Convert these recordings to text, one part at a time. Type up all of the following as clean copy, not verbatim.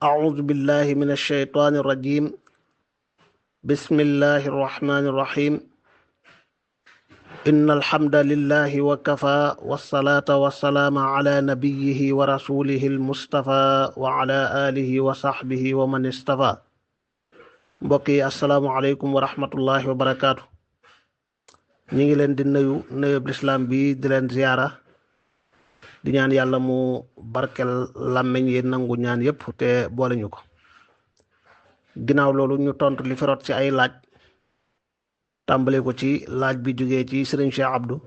أعوذ بالله من الشيطان الرجيم. بسم الله الرحمن الرحيم. إن الحمد لله وكفى والصلاة والسلام على نبيه ورسوله المصطفى وعلى آله وصحبه ومن اصطفى. mbokk yi asalaamualeykum wa rahmatullahi wa barakaatu. ñi ngi leen di nuyu lislaam bi di leen ziyaara di ñaan yàlla mu barkel làmmeñ yi nangu ñaan yépp te boole ñu ko. ginnaaw loolu ñu tontu li fi rot ci ay laaj tàmbale ko ci laaj bi jógee ci sëriñ Cheikh Abdou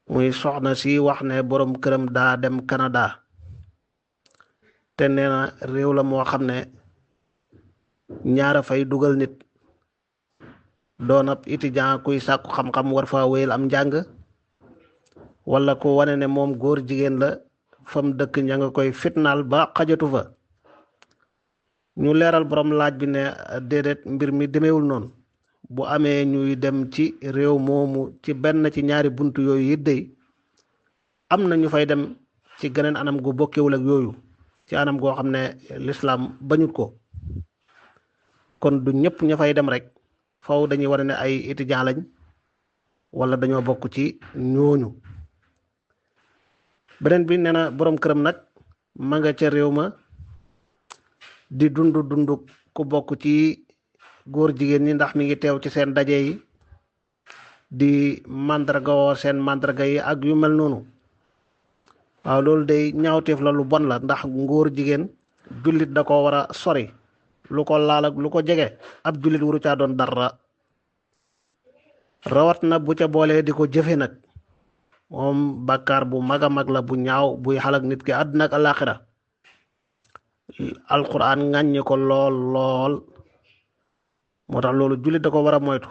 muy soxna si wax ne boroom këram daa dem Canada te nee na réew la moo xam ne ñaara fay dugal nit doon ab étudiant kuy sàkku xam-xam war fa wéyal am njàng wala ko wane ne moom góor jigéen la fam dëkk ña nga koy fitnaal ba xajatu fa. ñu leeral borom laaj bi ne déedéet mbir mi demeewul noonu. bu amee ñuy dem ci réew moomu ci benn ci ñaari bunt yooyu it dey am na ñu fay dem ci geneen anam gu bokkewul ak yooyu ci anam goo xam ne lislaam bañut ko. kon du ñëpp ña fay dem rek faw dañuy wane ne ay étudiant lañ wala dañoo bokk ci ñooñu. beneen bi nee na boroom këram nag ma nga ca réew ma di dund ku bokk ci góor jigéen ñi ndax mi ngi teew ci seen daje yi di màndarga woo seen màndarga yi ak yu mel noonu. waaw loolu day ñaawteef la lu bon la ndax ngóor jigéen jullit da ko war a sori. lu ko laal ak lu ko jege ab jullit waru caa doon dara rawat na bu ca boolee di ko jëfe nag moom bàkkaar bu mag a mag la bu ñaaw buy xalak nit ki àddina ak alaaxira. alquran ŋàññi ko lool moo tax loolu jullit da ko war a moytu.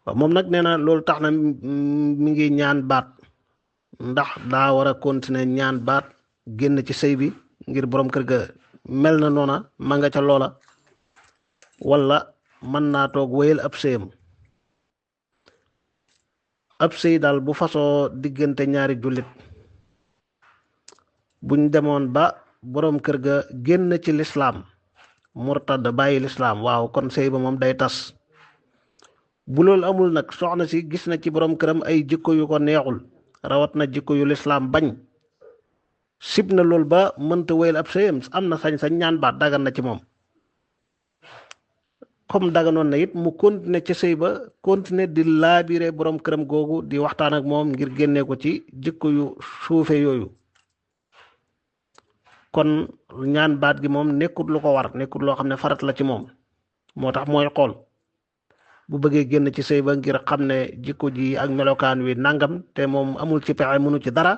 waaw moom nag nee na loolu tax na mi ngi ñaan baat ndax daa war a continuer ñaan baat génn ci sëy bi ngir borom kër ga mel na noona ma nga ca loola wala mën naa toog wéyal ab sëyam. ab sëy daal bu fasoo diggante ñaari jullit buñ demoon ba borom kër ga génn ci lislaam murtad bàyyi lislaam waaw kon sëy ba moom day tas. bu loolu amul nag soxna si gis na ci borom këram ay jikko yu ko neexul rawat na jikko yu lislaam bañ sib na loolu ba mënta wéyal ab sëyam am na sañ-sañ ñaan baat dagan na ci moom. comme daganoon na it mu continuer ci sëy ba continuer di laabire borom këram googu di waxtaan ak moom ngir génnee ko ci jikko yu suufe yooyu. kon ñaan baat gi moom nekkut lu ko war nekkut loo xam ne farat la ci moom. moo tax mooy xool bu bëggee génn ci sëy ba ngir xam ne jikko ji ak melokaan wi nangam te moom amul ci pexe mënu ci dara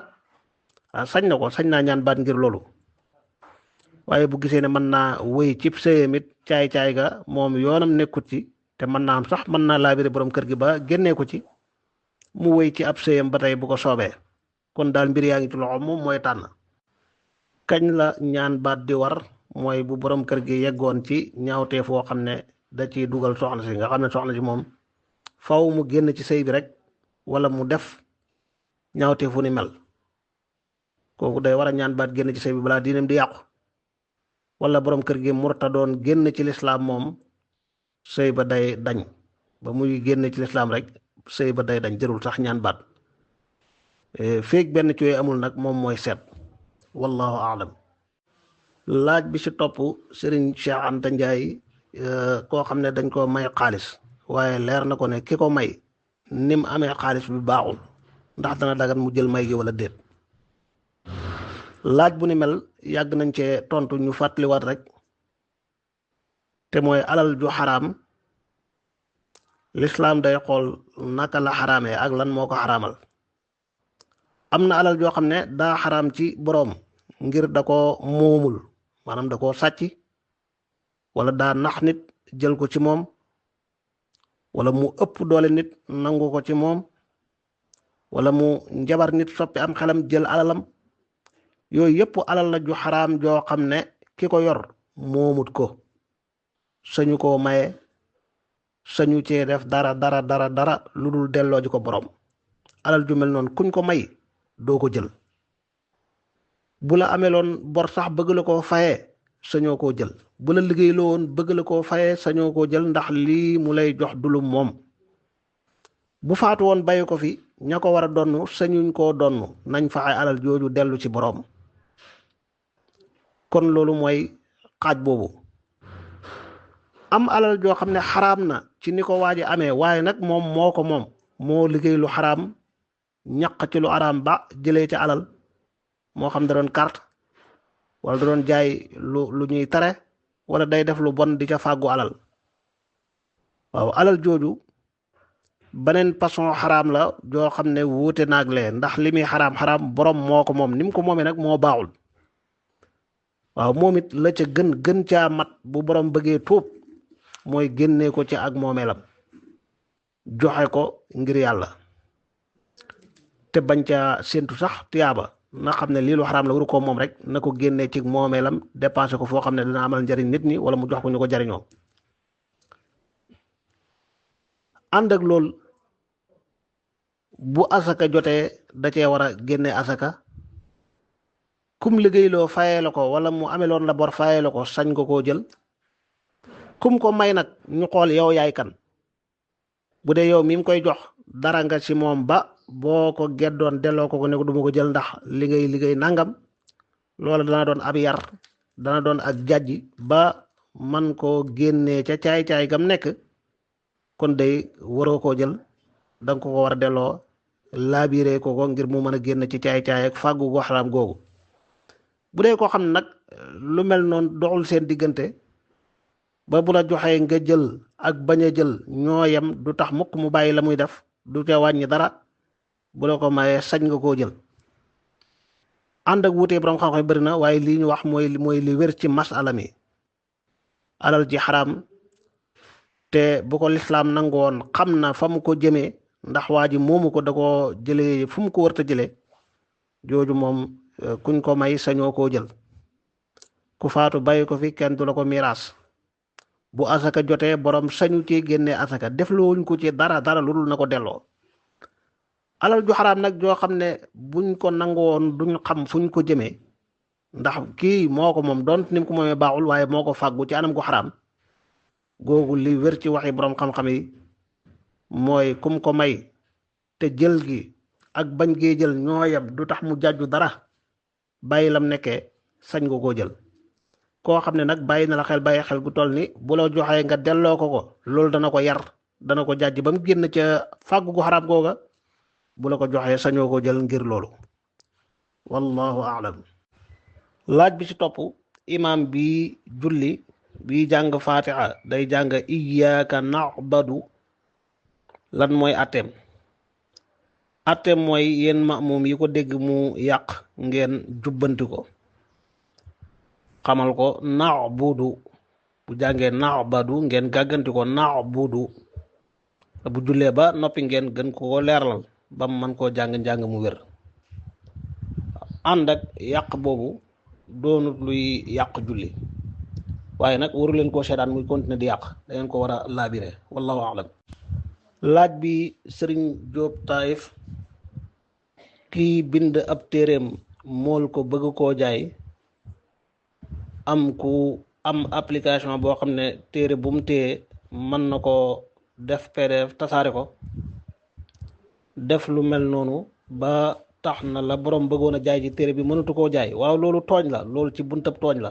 sañ na ko sañ naa ñaan baat ngir loolu. waaye bu gisee ne mën naa wéy cib sëyam it caay-caay ga moom yoonam nekkut ci te mën naa am sax mën naa laabire borom kër gi ba génnee ko ci mu wéy ci ab sëyam ba tey bu ko soobee. kon daal mbir yaa ngi ci loxo moom mooy tànn. kañ la ñaan baat di war mooy bu borom kër gi yeggoon ci ñaawtee foo xam ne da ciy dugal soxna si nga xam ne soxna si moom faw mu génn ci sëy bi rek wala mu def ñaawtee fu ni mel kooku day war a ñaan baat génn ci sëy bi balaa diinam di yàqu. wala borom kër gi murtadoon génn ci lislaam moom sëy ba day dañ ba muy génn ci lislaam rek sëy ba day dañ jërul sax ñaan baat. feek benn ci yooyu amul nag moom mooy seet wallahu aalam. laaj bi ci topp sëriñ Cheikh Anta Ndiaye koo xam ne dañ ko may xaalis waaye leer na ko ne ki ko may ni mu amee xaalis bi baaxul ndax dana dagan mu jël may gi wala déet. laaj bu ni mel yàgg nañ cee tontu ñu fàttaliwaat rek te mooy alal ju xaraam lislaam day xool naka la xaraamee ak lan moo ko xaraamal. am na alal joo xam ne daa xaraam ci boroom ngir da ko moomul maanaam da koo sàcc wala daa nax nit jël ko ci moom wala mu ëpp doole nit nangu ko ci moom wala mu njabar nit soppi am xelam jël alalam. yooyu yëpp alal la ju xaraam joo xam ne ki ko yor moomut ko sañu koo maye sañu cee def dara lu dul delloo ji ko borom. alal ju mel noonu kuñ ko may doo ko jël. bu la ameloon bor sax bëgg la koo fayee sañoo koo jël bu la liggéeyloo woon bëgg la koo fayee sañoo koo jël ndax lii mu lay jox dulu moom bu faatu woon bàyyi ko fi ña ko war a donn sañuñ koo donn nañ faxe alal jooju dellu ci boroom kon loolu mooy xaaj boobu. am alal joo xam ne xaraam na ci ni ko waaji amee waaye nag moom moo ko moom moo liggéey lu xaraam ñaq ci lu araam ba jëlee ci alal moo xam da doon carte wala da doon jaay lu ñuy tere wala day def lu bon di ca fàggu alal waaw alal jooju beneen façon xaraam la joo xam ne wuute naag lee ndax li muy xaraam borom moo ko moom ni mu ko moomee nag moo baaxul waaw moom it la ca gën caa mat bu borom bëggee tuub mooy génnee ko ci ak moomeelam joxe ko ngir yàlla te bañ caa séntu sax tiyaaba na xam ne lii lu xaraam la waru ko moom rek na ko génnee ci moomeelam dépensé ko foo xam ne dina amal njariñ nit ñi wala mu jox ko ñu ko jariñoo ànd ak lool bu asaka jotee da cee war a génne asaka kum liggéeyloo fayee la ko wala mu ameloon la bor fayee la ko sañ ko koo jël kum ko may nag ñu xool yow yaay kan bu dee yow mi mu koy jox dara nga ci moom ba boo ko geddoon delloo ko ne ko duma ko jël ndax li ngay liggéey nangam loola dana doon ab yar dana doon ak jàjji ba man koo génnee ca caay-caay gam nekk kon day waroo koo jël danga ko war a delloo laabiree ko ngir mu mën a génn ci caay-caay ak fàggu gu xaraam googu bu dee koo xam ne nag lu mel noonu doxul seen diggante ba bu la joxee nga jël ak bañ a jël ñoo yem du tax mukk mu bàyyi la muy def du ca wàññi dara bu la ko mayee sañ nga koo jël ànd ak wuutee borom xam-xam bari na waaye lii ñu wax mooy li wér ci masala mi alal ji xaraam te bu ko lislaam nangoon xam na fa mu ko jëmee ndax waa ji moomu ko da koo jëlee fu mu ko wërta jëlee jooju moom kuñ ko may sañoo koo jël ku faatu bàyyi ko fi kenn du la ko miraas bu asaka jotee borom sañu ci génnee asaka deflowuñ ko ci dara lu dul na ko delloo alal ju xaraam nag joo xam ne buñ ko nangoon duñ xam fuñ ko jëmee ndax kii moo ko moom doon ni mu ko moomee baaxul waaye moo ko fàggu ci anam gu xaraam googu li wér ci waxi borom xam-xam yi mooy kum ko may te jël gi ak bañ gee jël ñoo yem du tax mu jàjju dara bàyyi lam nekkee sañ nga koo jël koo xam ne nag bàyyi na la xel bàyyi xel gu toll ni bu la joxee nga delloo ko loolu dana ko yar dana ko jàjj ba mu génn ca fàggu gu xaraam googa bu la ko joxee sañoo ko jël ngir loolu wallahu aalam laaj bi ci topp imaam bi julli bi jàng fatiha day jàng iyyaka na'budu lan mooy atteem mooy yéen ma'mum yi ko dégg mu yàq ngeen jubbanti ko xamal ko na'budu bu jàngee na'budu ngeen gàgganti ko na'budu bu jullee ba noppi ngeen gën ko leeralal ba mu mën koo jàng mu wér ànd ak yàq boobu doonut luy yàq julli waaye nag waru leen koo seetaan muy continuer di yàq da ngeen ko war a laabire wallahu a'lam laaj bi sëriñ Jóob Taïf kii bind ab téeréem mool ko bëgg koo jaay am ku am application boo xam ne téere bu mu téye mën na ko def PDF tasaare ko def lu mel noonu ba tax na la borom bëggoon a jaay ci téere bi mënatu koo jaay waaw loolu tooñ la loolu ci buntab tooñ la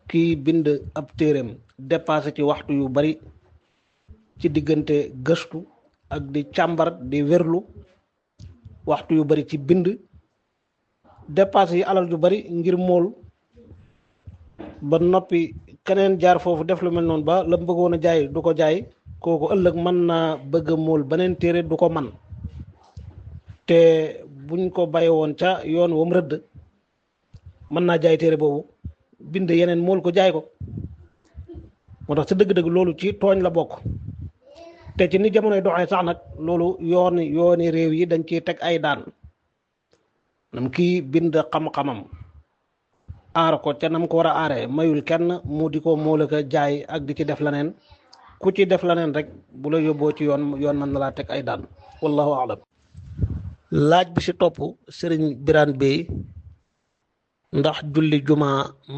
kii bind ab téeréem dépassé ci waxtu yu bari ci diggante gëstu ak di càmbar di wérlu waxtu yu bari ci bind dépassé yi alal yu bari ngir mool ba noppi keneen jaar foofu def lu mel noonu ba la bëggoon a jaay du ko jaay kooku ëllëg mën naa bëgg a mool beneen téere du ko man te buñ ko bàyyi woon ca yoon wam rëdd mën naa jaay téere boobu bind yeneen mool ko jaay ko moo tax sa dëgg-dëgg loolu ci tooñ la bokk te ci ni jamonoy doxee sax nag loolu yooni réew yi dañ ciy teg ay daan nam kii bind xam-xamam aar ko ca nam ko war a aaree mayul kenn mu di ko moole ko jaay ak di ci def leneen ku ci def leneen rek bu la yóbboo ci yoon mën na laa teg ay daan wallahu a'lam laaj bi ci topp sëriñ Birane Bey ndax julli juma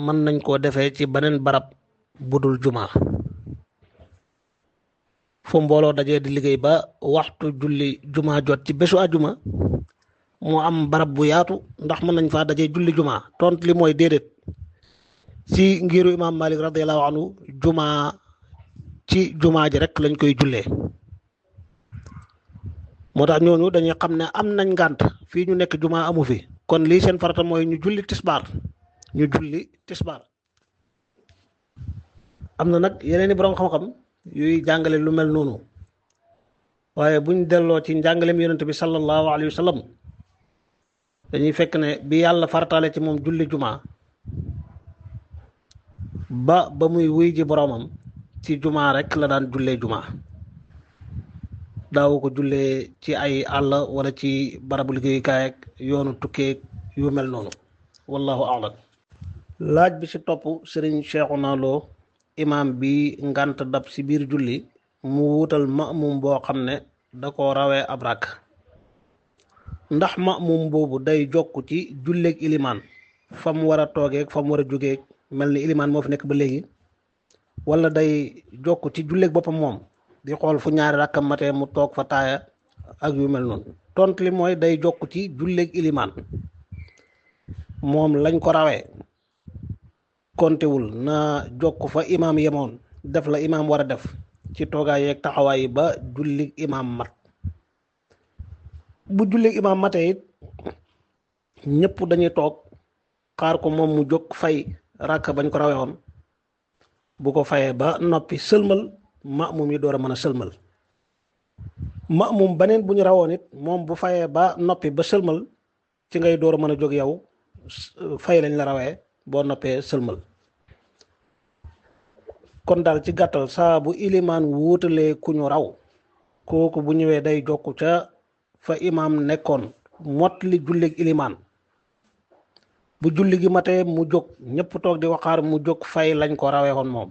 mën nañ koo defee ci beneen barab budul juma fu mbooloo dajee di liggéey ba waxtu julli juma jot ci bésu àjjuma mu am barab bu yaatu ndax mën nañ faa dajee julli juma tont li mooy déedéet ci ngiru imaam Malik radiyallahu anhu juma ci juma ji rek lañ koy jullee moo tax ñooñu dañuy xam ne am nañ ngànt fii ñu nekk juma amu fi kon lii seen farata mooy ñu julli tisbaar am na nag yeneen i borom xam-xam yuy jàngale lu mel noonu waaye buñ delloo ci njàngaleem yonent bi sallallahu alayhi wa sallam dañuy fekk ne bi yàlla farataale ci moom julli juma ba muy wuy ji boromam ci juma rek la daan jullee juma daawu ko jullee ci ay àll wala ci barabu liggéeyukaay ak yoonu tukkee yu mel noonu wallahu a'lam. laaj bi ci topp sëriñ Cheikhouna Lo imaam bi ngant dab ci biir julli mu wutal ma'mum boo xam ne da ko rawee ab rakk ndax ma'mum boobu day jokk ci julleeg ilimaan fa mu war a toogeeg fa mu war a jógeeg mel ni ilimaan moo fi nekk ba léegi wala day jokk ci julleeg boppam moom di xool fu ñaari rakkam matee mu toog fa taaya ak yu mel noonu tont li mooy day jokk ci julleeg ilimaan moom lañ ko rawee kontewul na jokk fa imaam yemoon def la imaam war a def ci toogaay yeeg taxawaay yi ba jullig imaam mat bu jullig imaam matee it ñëpp dañuy toog xaar ko moom mu jóg fay rakk bañ ko rawee woon bu ko fayee ba noppi sëlmal ma'mum yi door a mën a sëlmal ma'mum beneen bu ñu rawoon it moom bu fayee ba noppi ba sëlmal ci ngay door a mën a jóg yow fay lañ la rawee boo noppee sëlmal kon daal ci gàttal saa bu ilimaan wuutalee ku ñu raw kooku bu ñëwee day jokku ca fa imaam nekkoon mot li jullig ilimaan bu julli gi matee mu jóg ñëpp toog di waxaar mu jóg fay lañ ko rawee woon moom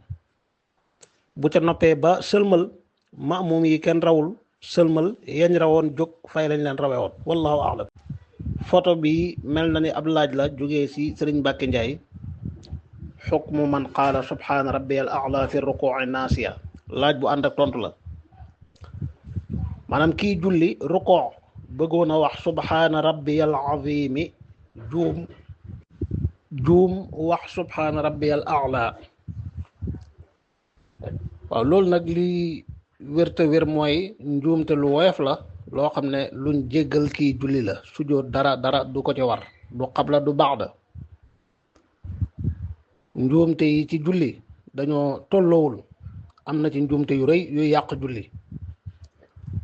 bu ca noppee ba sëlmal ma'mum yi kenn rawul sëlmal yañ rawoon jóg fay lañ leen rawee woon wallahu a'lam. photo bi mel na ni ab laaj la jógee ci sëriñ Mbàkke Njaay xukmu man qaala subhaana rabbiyal a'la fi ruku'i naasiya laaj bu ànd ak tontu la maanaam kii julli rukoo bëggoon a wax subhaana rabbiyal azimi juum wax subhaana rabbiyal a'la waaw loolu nag lii wérte wér mooy njuumte lu woyof la loo xam ne luñ jéggal kii julli la sujjóot dara du ko ci war du xabla du baxda njuumte yi ci julli dañoo tolloowul am na ci njuumte yu rëy yuy yàq julli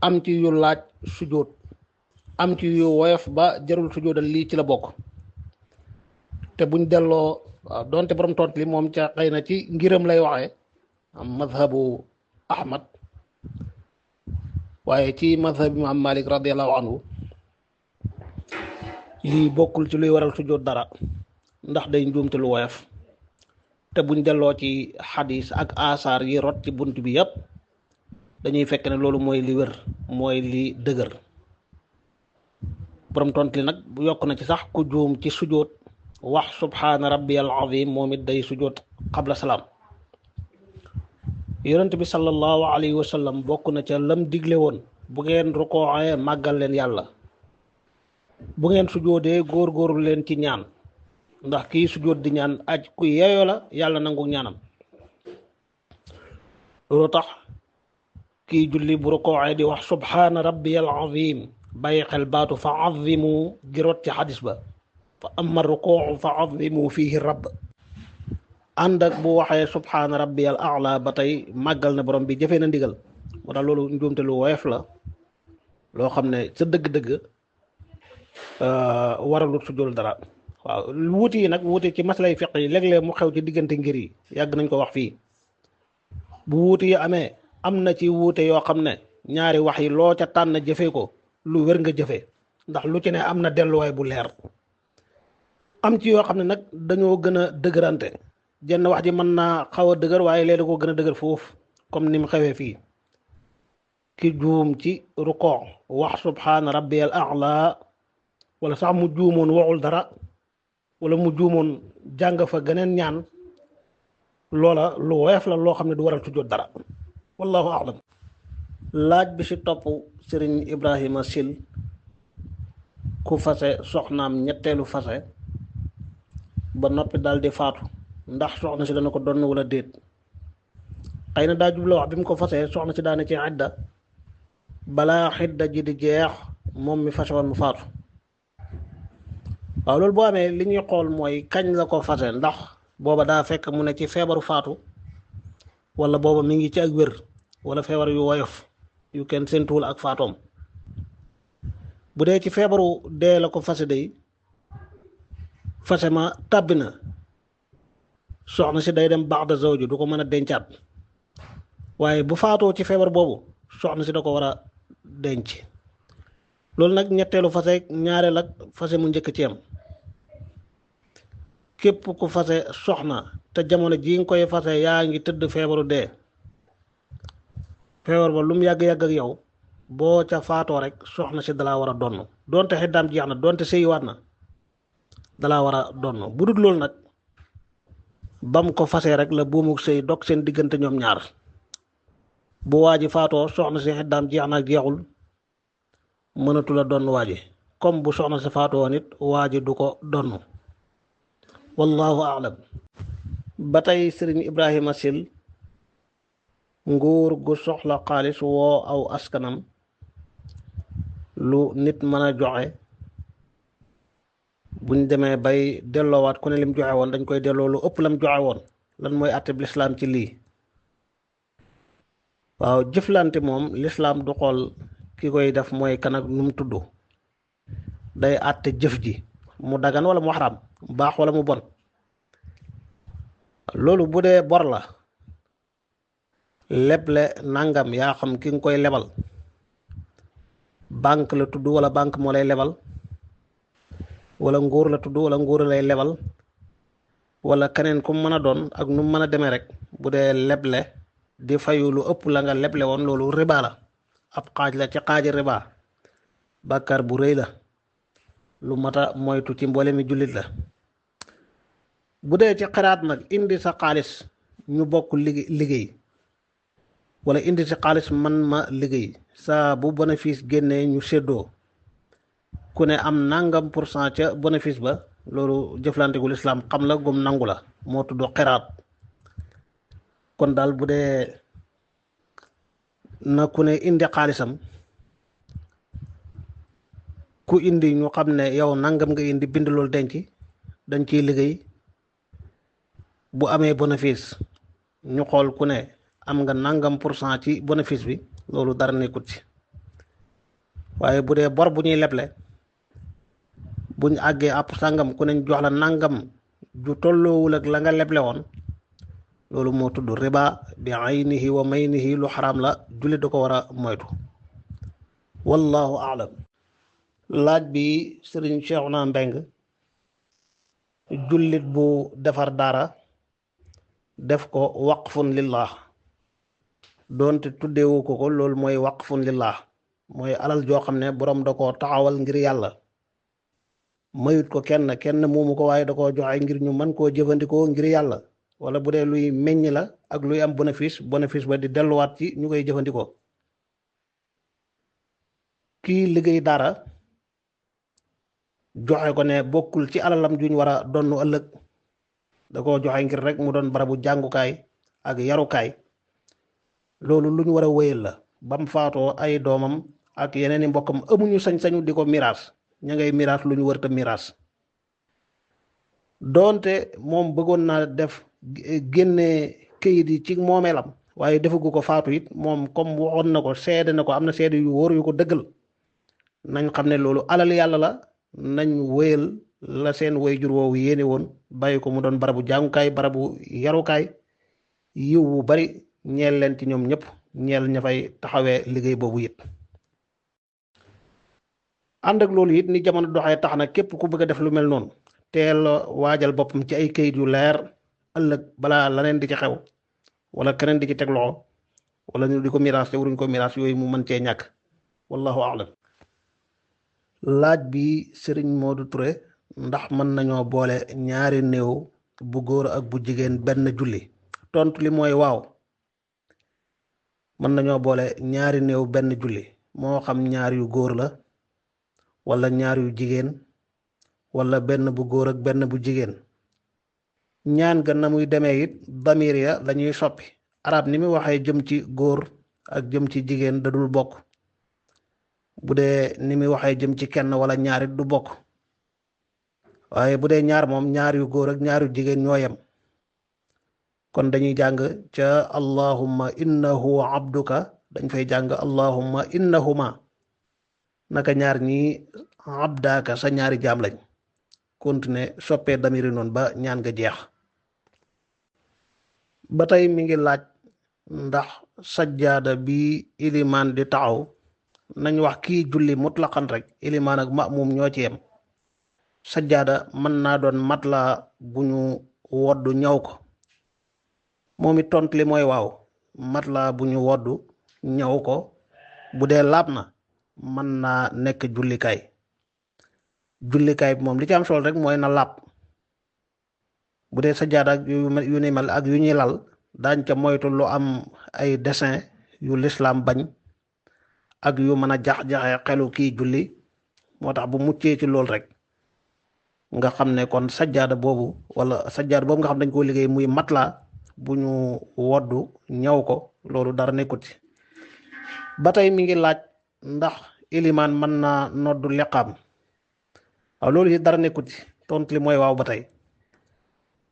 am ci yu laaj sujjóot am ci yu woyof ba jarul sujjóotal lii ci la bokk te buñ delloo waaw donte borom tont li moom ca xëy na ci ngiram lay waxee am madhabu ahmad waaye ci madhab imam malik radiallahu anhu lii bokkul ci luy waral sujjóot dara ndax day njuumte lu woyof te buñ delloo ci xadis ak asaar yi rot ci bunt bi yépp dañuy fekk ne loolu mooy li wér mooy li dëgër borom tont li nag bu yokk na ci sax ku juum ci sujjóot wax subhaana rabbiyal azim moom it day sujjóot qabla salaam yonent bi sallallahu alayhi wa sallam bokk na ca lam digle woon bu ngeen rukooxee màggal leen yàlla bu ngeen sujjóotee góor-góorlu leen ci ñaan ndax kii sujjóot di ñaan aj ku yeeyoo la yàlla nangu ñaanam loolu tax kii julli bu rukooxee di wax subhaana rabbiyal azim bàyyi xel baatu fa azimu gi rot ci xadis ba fa amma rukooxu fa azimu fihi rabb ànd ak bu waxee subhaana rabbiyal a'la ba tey màggal na borom bi jëfee na ndigal moo tax loolu njuumte lu woyof la loo xam ne sa dëgg-dëgg waralut sujjóot dara waaw wuute yi nag wuute ci maslay fiq yi léeg-léeg mu xew ci diggante ngir yi yàgg nañ ko wax fii bu wuute yi amee am na ci wuute yoo xam ne ñaari wax yi loo ca tànn jëfee ko lu wér nga jëfee ndax lu ci ne am na delluwaay bu leer am ci yoo xam ne nag dañoo gën a dëgërante jenn wax ji mën naa xaw a dëgër waaye léeg ko gën a dëgër foofu comme ni mu xewee fii ki juum ci rukoo wax subhaana rabbiyal a'la wala sax mu juumoon waxul dara wala mu juumoon jàng fa geneen ñaan loola lu woyof la loo xam ne du waral sujjóot dara wallahu a'lam. laaj bi ci topp sëriñ Ibrahima Sil ku fase soxnaam ñetteelu fase ba noppi daal di faatu ndax soxna si dana ko donn wala déet. xëy na daa jubla wax bi mu ko fasee soxna si daana ci idda balaa xidda ji di jeex moom mi fase woon mu faatu. waaw loolu boo amee li ñuy xool mooy kañ la ko fase, ndax booba daa fekk mu ne ci feebaru faatu wala booba mi ngi ci ak wér wala feebar yu woyof yu kenn séentuwul ak faatoom. bu dee ci feebaru dee la ko fase day fase ma tàbbi na, soxna si day dem ba'da zawju du ko mën a dencaat. waaye bu faatoo ci feebar boobu soxna si da ko war a denc. loolu nag ñetteelu fase ñaareel ak fase mu njëkk ci am. képp ku fase soxna te jamono ji nga koy fase yaa ngi tëdd feebaru dee, feebar ba lu mu yàgg-yàgg ak yow boo ca faatoo rek soxna si dalaa war a donn, donte xiddaam jeex na donte sëyiwaat na dalaa war a donn. bu dul loolu nag bam ko fasee rek la buumu sëy dog seen diggante ñoom ñaar. bu waa ji faatoo soxna si xiddaam jeex na ak jeexul mënatu la donn waa ji, comme bu soxna si faatoo nit waa ji du ko donn wallahu a'lam. ba tey sëriñ Ibrahima Sil nguur gu soxla xaalis woo aw askanam lu nit mën a joxe buñ demee bay delloowaat ku ne lim joxe woon dañ koy delloo lu ëpp lam joxe woon, lan mooy àtteb lislaam ci lii. waaw jëflante moom lislaam du xool ki koy def mooy kan ak nu mu tudd, day àtte jëf ji mu dagan wala mu xaraam, mu baax wala mu bon. loolu bu dee bor la leble nangam, yaa xam ki nga koy lebal banque la tudd wala banque moo lay lebal, wala nguur la tudd wala nguur lay lebal, wala keneen ku mën a doon ak nu mën a demee rek bu dee leble di fayu lu ëpp la nga leble woon loolu riba la, ab xaaj la ci xaaji riba, bàkkaar bu rëy la, lu mata moytu ci mboole mi jullit la. bu dee ci xiraat nag indi sa xaalis ñu bokk liggéey wala indi sa xaalis man ma liggéey, saa bu bénéfice génnee ñu séddoo ku ne am nangam % ca bénéfice ba, loolu jëflante gu lislaam xam la gum nangu la, moo tudd xiraat. kon daal bu dee na ku ne indi xaalisam, ku indi ñu xam ne yow nangam nga indi bind loolu denc dañ ciy liggéey. bu amee bénéfice ñu xool ku ne am nga nangam % ci bénéfice bi, loolu dara nekkut ci. waaye bu dee bor bu ñuy leble buñ àggee àpp sàngam ku ne jox la nangam ju tolloowul ak la nga leble woon, loolu moo tudd riba bi aynihi wa maynihi, lu xaraam la, jullit da ko war a moytu wallahu a'lam. laaj bi sëriñ Cheikhouna Mbeng jullit bu defar dara def ko waqfun lillah, doonte tuddeewu ko loolu mooy waqfun lillah, mooy alal joo xam ne boroom da koo taxawal ngir yàlla, mayut ko kenn moomu ko, waaye da koo joxe ngir ñu mën koo jëfandikoo ngir yàlla, wala bu dee luy meññ la ak luy am bénéfice ba di delluwaat ci ñu koy jëfandikoo. kii liggéey dara joxe ko ne bokkul ci alalam juñ war a donn ëllëg, da koo joxe ngir rek mu doon barabu jàngukaay ak yarukaay, loolu lu ñu war a wéyal la. bam faatoo ay doomam ak yeneen i mbokkam amuñu sañ-sañu di ko miraas, ña ngay miraas lu ñu wërta miraas. doonte moom bëggoon naa def génne këyit yi ci moomeelam waaye defagu ko faatu it, moom comme waxoon na ko seede na ko, am na seede yu wóor yu ko dëggal, nañ xam ne loolu alal yàlla la, nañ wéyal la seen waajur woowu yéene woon, bàyyi ko mu doon barabu jàngukaay, barabu yarukaay, yiw wu bari ñeel leen ci ñoom ñëpp, ñeel ña fay taxawee liggéey boobu it. ànd ak loolu it ni jamono doxee tax na képp ku bëgg a def lu mel noonu teel waajal boppam ci ay kayit yu leer, ëllëg balaa leneen di ci xew wala keneen di ci teg loxo wala ñu di ko miraas te waruñ ko miraas, yooyu mu mën cee ñàkk wallahu a'lam. laaj bi Serigne Modou Touré ndax mën nañoo boole ñaari néew bu góor ak bu jigéen benn julli tontu li mooy waaw mën nañoo boole ñaari néew benn julli moo xam ñaar yu góor la wala ñaar yu jigéen wala benn bu góor ak benn bu jigéen ñaan ga na muy demee it damir ya lañuy soppi arab ni muy waxee jëm ci góor ak jëm ci jigéen da dul bokk bu dee ni muy waxee jëm ci kenn wala ñaarit du bokk waaye bu dee ñaar moom ñaar yu góor ak ñaar yu jigéen ñoo yem kon dañuy jàng ca allahumma innahu abduka dañ fay jàng allahumma innahuma naka ñaar ñi abdaaka sa ñaari jaam lañ continuer soppee damiri noonu ba ñaan nga jeex ba tey mi ngi laaj ndax sajjaada bi ilimaan di taxaw nañ wax kii julli mutlaqan rek ilimaan ak ma'mum ñoo ci yem sajjaada mën naa doon matla bu ñu woddu ñaw ko moom it tontu li mooy waaw matla bu ñu woddu ñaw ko bu dee laab na mën naa nekk jullikaay bi moom li ci am solo rek mooy na laab bu dee sajjaada ak yu ni mel ak yu ñuy lal daañ ca moytu lu am ay dessin yu lislaam bañ ak yu mën a jax-jaxe xelu kii julli moo tax bu muccee ci loolu rek nga xam ne kon sajjaada boobu nga xam dañ koo liggéey muy matla bu ñu woddu ñaw ko loolu dara nekkut ci ba tey mi ngi laaj ndax ilimaan mën naa noddu liqaam waaw loolu it dara nekkut ci tontu li mooy waaw ba tey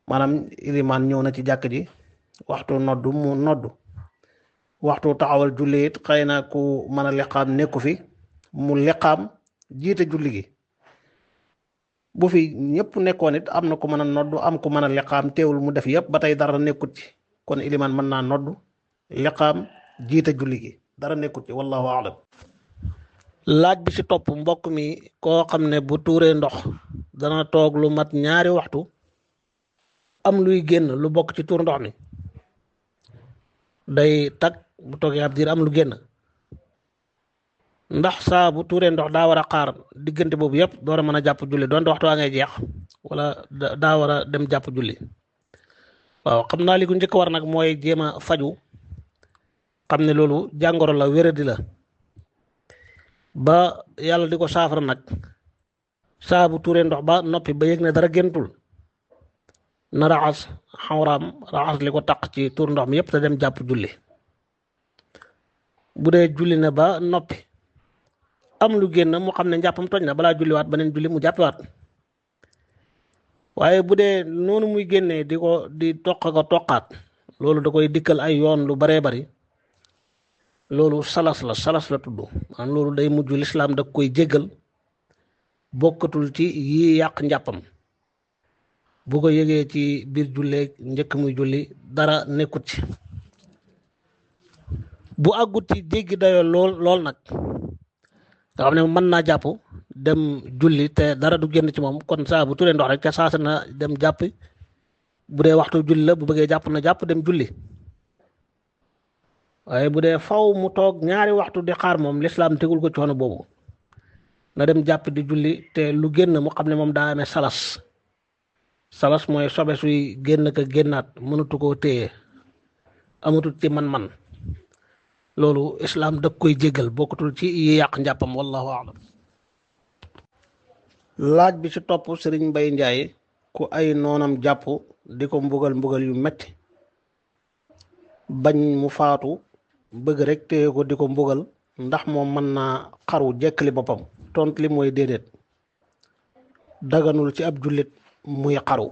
maanaam ilimaan ñëw na ci jàkk ji waxtu noddu mu noddu waxtu taxawal julli it xëy na ku mën a liqaam nekku fi mu liqaam jiite julli gi bu fi ñëpp nekkoon it am na ku mën a noddu am ku mën a liqaam teewul mu def yëpp ba tey dara nekkut ci kon ilimaan mën naa noddu liqaam jiite julli gi dara nekkut ci wallahu a'lam laaj bi ci topp mbokk mi koo xam ne bu tuuree ndox dana toog lu mat ñaari waxtu am luy génn lu bokk ci tuur ndox mi day tag bu toogee ab diir am lu génn ndax saa bu tuuree ndox daa war a xaar diggante boobu yëpp door a mën a jàpp julli doonte waxtu waa ngay jeex wala daa war a dem jàpp julli waaw xam naa li ku njëkk war nag mooy jéem a faju xam ne loolu jàngoro la wéradi la ba yàlla di ko saafara nag saa bu tuuree ndox ba noppi ba yëg ne dara géntul na raxas xawraam raxas li ko taq ci tuur ndox mi yëpp te dem jàpp julli bu dee julli na ba noppi am lu génn mu xam ne njàppam toj na balaa julliwaat beneen julli mu jàppiwaat waaye bu dee noonu muy génnee di toq ko toqaat loolu da koy dikkal ay yoon lu baree bari loolu salas la tudd maanaam loolu day mujj lislaam da koy jéggal bokkatul ci yi yàq njàppam bu ko yëgee ci biir jullee njëkk muy julli dara nekkut ci bu àggut ci jéggi dayoo lool nag nga xam ne mën naa jàpp dem julli te dara du génn ci moom kon saa bu turee ndox rek ca saasa na dem jàpp bu dee waxtu julli la bu bëggee jàpp na jàpp dem julli waaye bu dee faw mu toog ñaari waxtu di xaar moom lislaam tegul ko coono boobu na dem jàpp di julli te lu génn mu xam ne moom daa amee salas mooy sobe suy génn ka génnaat mënatu koo téye amatul ci man-man loolu islaam da koy jéggal bokkatul ci yi yàq njàppam wallahu a'lam laaj bi ci topp sëriñ Mbay Njaay ku ay noonam jàpp di ko mbugal yu metti bañ mu faatu bëgg rek téye ko di ko mbugal ndax moom mën naa xaru jekkali boppam tontu li mooy déedéet daganul ci ab jullit muy xaru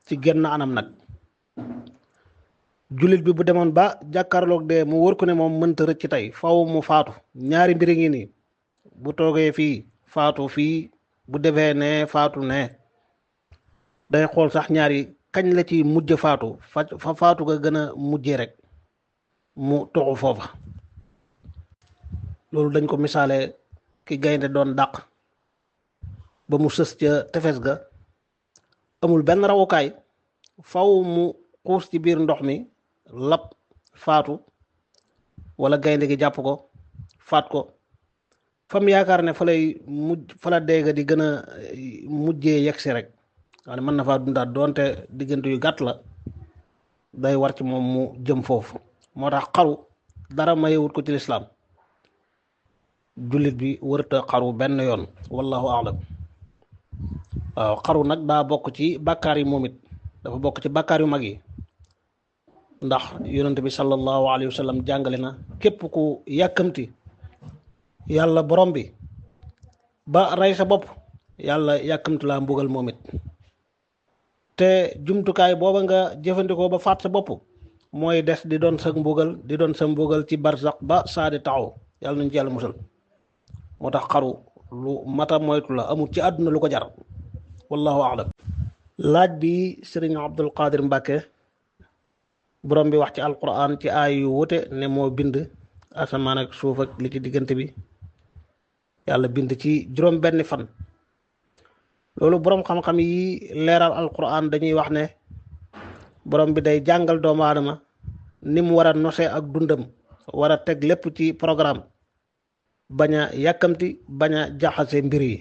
ci genn anam nag jullit bi bu demoon ba jàkkaarloog de mu wër ko ne moom mënta rëcc tey faw mu faatu ñaari mbiri ngi nii bu toogee fii faatu fii bu defee ne faatu ne day xool sax ñaari kañ la ci mujj faatu fa faatu ga gën a mujjee rek mu toxu foofa loolu dañ ko misaale ki gaynde doon dàq ba mu sës ca tefes ga amul benn rawukaay faw mu xuus ci biir ndox mi lab faatu wala gaynde gi jàpp ko faat ko fam yaakaar ne fa lay mujj fa la dégg di gën a mujjee yegsi rek xam ne mën na faa dundaat doonte diggante yu gàtt la day war ci moom mu jëm foofu moo tax xaru dara mayewut ko ci lislaam jullit bi wërta xaru benn yoon wallahu a'lam. waaw xaru nag daa bokk ci bàkkaar yi moom it dafa bokk ci bàkkaar yu mag yi ndax yonent bi sallallahu alayhi wa sallam jàngale na képp ku yàkkamti yàlla borom bi ba rey sa bopp yàlla yàkkamti laa mbugal moom it te jumtukaay booba nga jëfandikoo ba faat sa bopp mooy des di doon sa mbugal di doon sa mbugal ci barsax ba saa di taxaw yàlla nañ ci yàlla musal moo tax xaru lu mata moytu la amul ci àdduna lu ko jar wallahu a'lam. laaj bi sëriñ Abdul Qadir Mbàkke borom bi wax ci alquran ci aay yu wute ne moo bind asamaan ak suuf ak li ci diggante bi yàlla bind ci juróom benni fan loolu boroom xam-xam yi leeral alquran dañuy wax ne borom bi day jàngal doomu aadama ni mu war a nosee ak dundam war a teg lépp ci programme bañ a yàkkamti bañ a jaxase mbir yi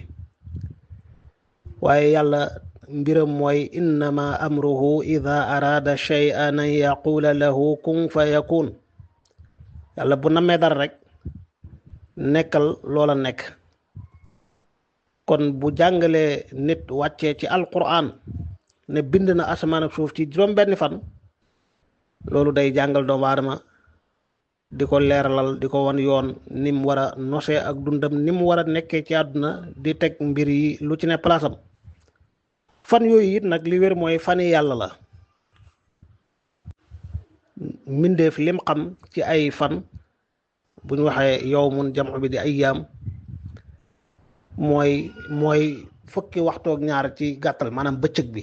waaye yàlla mbiram mooy innama amruhu ida araada shay'an an yaqula lahu kun fa yakun yàlla bu namee dara rek nekkal loola nekk kon bu jàngalee nit wàccee ci alquran ne bind na asamaan ak suuf ci juróom benni fan loolu day jàngal doomu aadama di ko leeralal di ko wan yoon ni mu war a nosee ak dundam ni mu war a nekkee ci àdduna di teg mbir yi lu ci ne palaasam fan yooyu it nag li wér mooy fani yàlla la mbindeef lim xam ci ay fan bu ñu waxee yawmun jam'u bi di ayyaam mooy fukki waxtoog ñaar ci gàttal maanaam bëccëg bi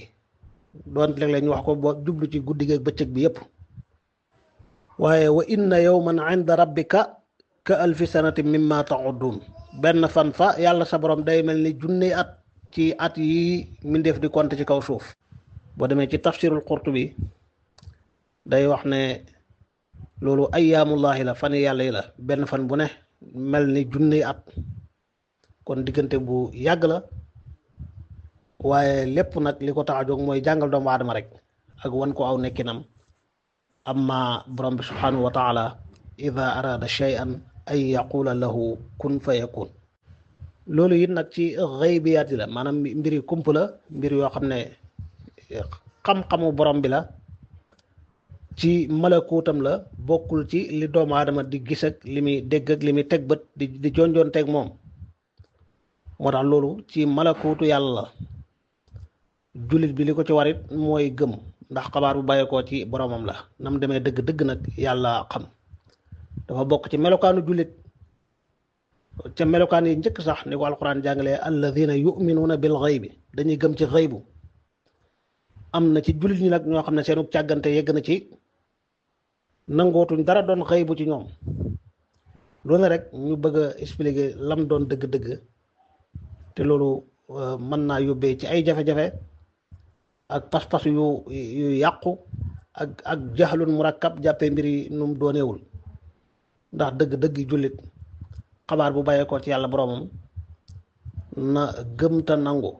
doon léeg-léeg ñu wax ko boo jublu ci guddi gi ak bëccëg bi yépp waaye wa inna yawman 'inda rabbika ka alfi sanatin mimma ta'uddun benn fan fa yàlla sa borom day mel ni junne at ci at yi mbindeef di compter ci kaw suuf boo demee ci tafsirul Qurtubi day wax ne loolu ayyaamullahi la fan yàlla yi la benn fan bu ne mel ni junne at kon diggante bu yàgg la waaye lépp nag li ko tax a jóg mooy jàngal doomu aadama rek ak wan ko aw nekkinam amma borom bi subhanahu wa taala ida arada shay'an ay yaqula lahu kun fa yakun loolu it nag ci xaybiyaat yi la maanaam mbiri kump la mbir yoo xam ne xam-xamu borom bi la ci malakuutam la bokkul ci li doomu aadama di gis ak li muy dégg ak li muy teg bët di jonjoon teg moom moo tax loolu ci malakuutu yàlla la jullit bi li ko ci warit mooy gëm ndax xabaar bu bàyyeekoo ci boromam la nam demee dëgg-dëgg nag yàlla xam dafa bokk ci melokaanu jullit ca melokaan yi njëkk sax ni ko alquran jàngalee alladina yuminuuna bil xaybi dañuy gëm ci xaybu am na ci jullit ñi nag ñoo xam ne seenu càggante yegg na ci nangootuñ dara doon xaybu ci ñoom loolu rek ñu bëgg a expliquer lam doon dëgg-dëgg te loolu mën naa yóbbee ci ay jafe-jafe ak pas-pas yu yàqu ak jaxlun murakkab jàppee mbir yi nu mu dooneewul ndax dëgg-dëgg jullit xabaar bu bàyyeekoo ci yàlla boroomam na gëm te nangu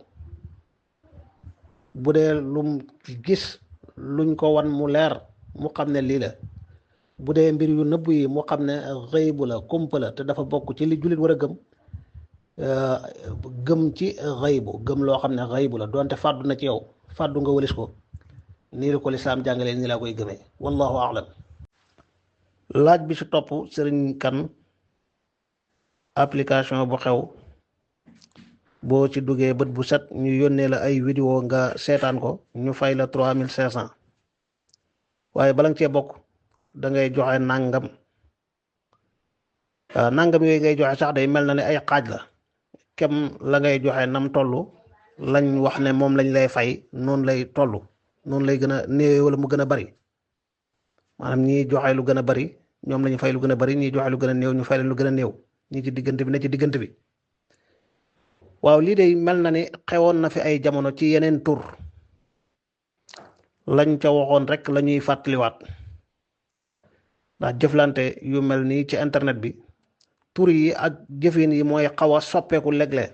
bu dee lum gis luñ ko wan mu leer mu xam ne lii la bu dee mbir yu nëbb yi mu xam ne xëybu la kumpa la te dafa bokk ci li jullit war a gëm ci xëybu gëm loo xam ne xëybu la doonte fàddu na ci yow fàddu nga walis ko nii la ko lislaam jàngalee nii laa koy gëmee wallahu a'lam. laaj bi ci topp sëriñ kan application bu xew boo ci duggee bët bu set ñu yónnee la ay vidéo nga seetaan ko ñu fay la 3500 waaye bala nga cee bokk da ngay joxe nangam nangam yooyu ngay joxe sax day mel na ne ay xaaj la kem la ngay joxe nam toll lañ wax ne moom lañ lay fay noonu lay toll noonu lay gën a néew wala mu gën a bari maanaam ñii joxe lu gën a bari ñoom lañu fay lu gën a bari ñii joxe lu gën a néew ñu fay leen lu gën a néew ñi ci diggante bi ne ci diggante bi waaw lii de mel na ni xewoon na fi ay jamono ci yeneen tur lañ ca waxoon rek la ñuy fàttaliwaat ndax jëflante yu mel nii ci internet bi tur yi ak jëfin yi mooy xaw a soppeeku léeg-léeg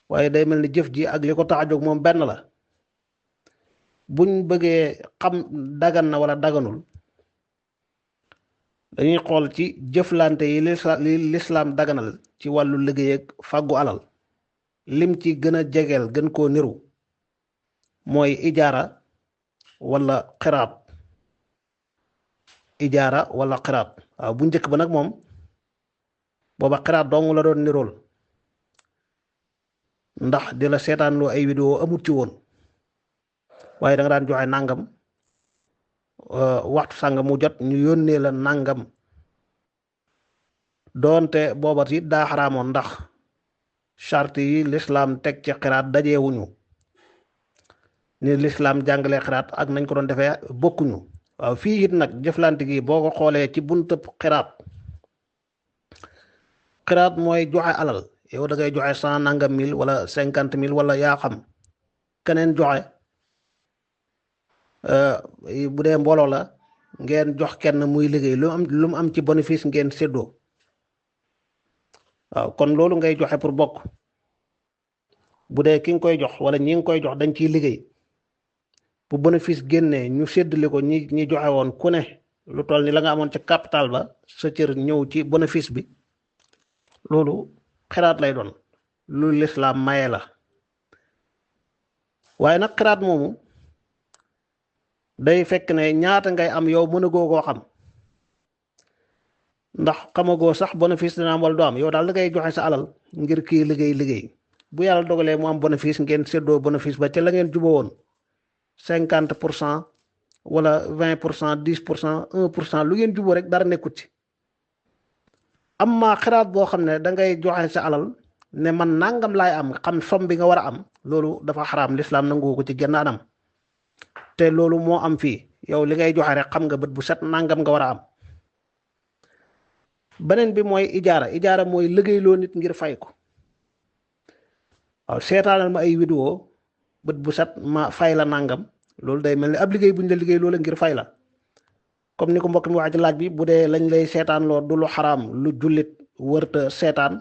waaye day mel ni jëf ji ak li ko tax a jóg moom benn la. buñ bëggee xam dagan na wala daganul dañuy xool ci jëflante yi li lislaam daganal ci wàllu liggéey ak fàggu alal lim ci gën a jegeel gën koo niru mooy ijaara wala xiraat. ijaara wala xiraat waaw bu njëkk ba nag moom booba xiraat dong la doon nirool ndax di la seetaan loo ay vidéo amut ci woon waaye da nga daan joxe nangam waxtu sàngam mu jot ñu yónnee la nangam doonte booba it daa xaraamoon ndax charte yi lislaam teg ci xiraat dajeewuñu ni lislaam jàngalee xiraat ak nañ ko doon defee bokkuñu. waaw fii it nag jëflante gi boo ko xoolee ci buntëb xiraat mooy joxe alal yow da ngay joxe 100 nangam mille wala 50 000 wala yaa xam keneen joxe bu dee mbooloo la ngeen jox kenn muy liggéey lu mu am ci bénéfice ngeen séddoo. waaw kon loolu ngay joxe pour bokk bu dee ki nga koy jox wala ñi nga koy jox dañ ciy liggéey bu bénéfice génnee ñu séddale ko ñi joxe woon ku ne lu toll ni la nga amoon ca capital ba sa cër ñëw ci bénéfice bi loolu xiraat lay doon lu lislaam maye la. waaye nag xiraat moomu day fekk ne ñaata ngay am yow mënagoo koo xam ndax xamagoo sax bénéfice dina am wala doo am yow daal da ngay joxe sa alal ngir kii liggéey bu yàlla dogalee mu am bénéfice ngeen séddoo bénéfice ba ca la ngeen juboo woon 50% wala 20% 10% 1% lu ngeen juboo rek dara nekkut ci. am maa xiraat boo xam ne da ngay joxe sa alal ne man nangam laay am xam som bi nga war a am loolu dafa xaraam lislaam nangu ko ci genn anam te loolu moo am fii yow li ngay joxe rek xam nga bët bu set nangam nga war a am. beneen bi mooy ijaara mooy liggéeyloo nit ngir fay ko. waaw seetaanal ma ay vidéo bët bu set ma fay la nangam loolu day mel ni ab liggéey buñ la liggéey loola ngir fay la comme ni ko mbokk mi wax ci laaj bi bu dee lañ lay seetaan loo du lu xaraam lu jullit wërta seetaan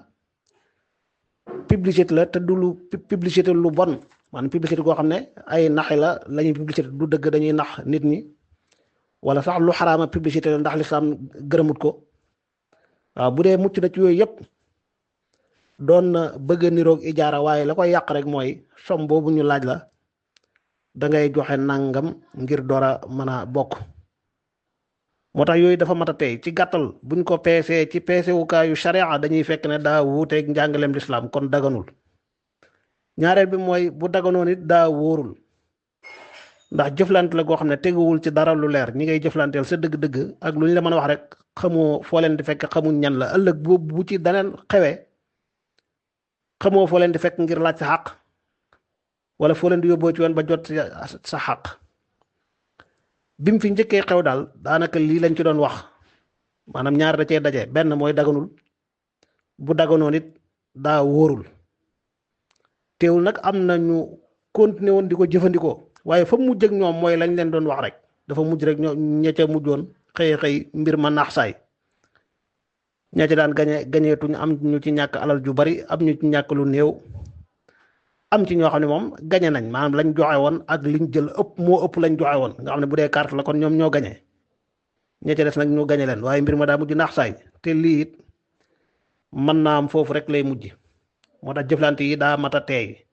publicité la te du lu publicité lu bon maanaam publicité goo xam ne ay naxi la lañuy publicité du dëgg dañuy nax nit ñi wala sax lu xaraama publicité la ndax lislaam gërëmut ko. waaw bu dee mucc na ci yooyu yëpp doon na bëgg a niroog ijaara waaye la koy yàq rek mooy som boobu ñu laaj la da ngay joxe nangam ngir door a mën a bokk. moo tax yooyu dafa mat a tey ci gàttal buñ ko peesee ci peesewukaayu sharia dañuy fekk ne daa wuuteeg njàngaleem lislaam kon daganul. ñaareel bi mooy bu daganoon it daa wóorul ndax jëflante la goo xam ne teguwul ci dara lu leer ñi ngay jëflanteel sa dëgg-dëgg ak lu ñu la mën a wax rek xamoo foo leen di fekk xamuñ ñan la ëllëg bu ci daneen xewee xamoo foo leen di fekk ngir laaj sa xàq wala foo leen di yóbboo ci yoon ba jot sa xàq. bi mu fi njëkkee xew daal daanaka lii lañ ci doon wax maanaam ñaar da cee daje benn mooy daganul bu daganoon it daa wóorul teewul nag am na ñu continué woon di ko jëfandikoo waaye fa mujj ak ñoom mooy lañ leen doon wax rek dafa mujj rek ñoo ña ca mujjoon xëy mbir ma naax saay ña ci daan gañeetuñ am ñu ci ñàkk alal ju bari am ñu ci ñàkk lu néew am ci ñoo xam ne moom gañe nañ maanaam lañ joxe woon ak liñ jël moo ëpp lañ joxe woon nga xam ne bu dee carte la kon ñoom ñoo gañe ña ci des nag ñu gañe leen waaye mbir ma daa mujj naax saay te lii it mën naa am foofu rek lay mujj moo tax jëflante yi daa mat a teey